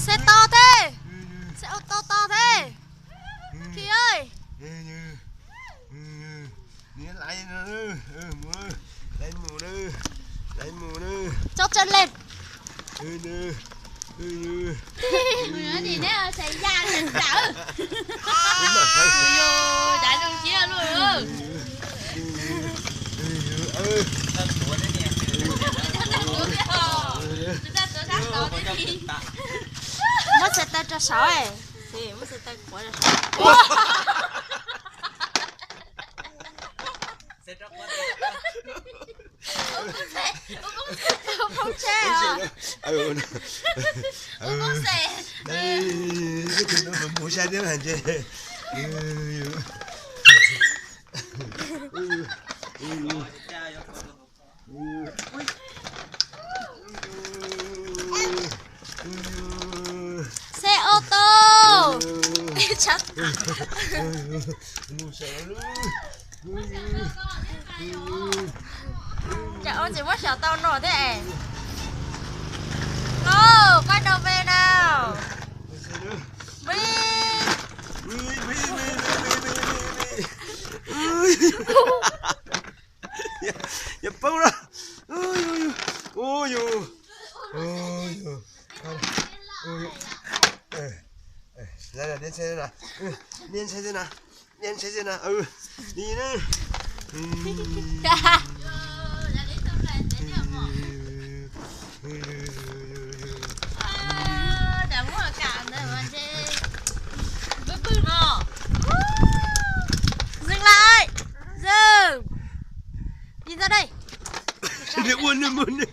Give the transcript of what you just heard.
Xe to thế. Xe ô tô to thế. Khi ơi. Cho chân lên. Thì neb xe da xe dawm. Dav zoo siab luj. Muab xe taw rau saud. Muab xe taw quav rau saud. Poob tsheb. Mus sai thiab mas ntshe. Xe ô tô. Cov ua tseem muab xyaum tau no thiab es. Los, quay đầu về nào. Vij. Yog poob na. Ua yus. Nias ntshai xwb na. Nias ntshai xwb na. Nias ntshai xwb na. Ni na. Dừng lại. Dừng. Nhìn ra đây. Ua nws mus nws.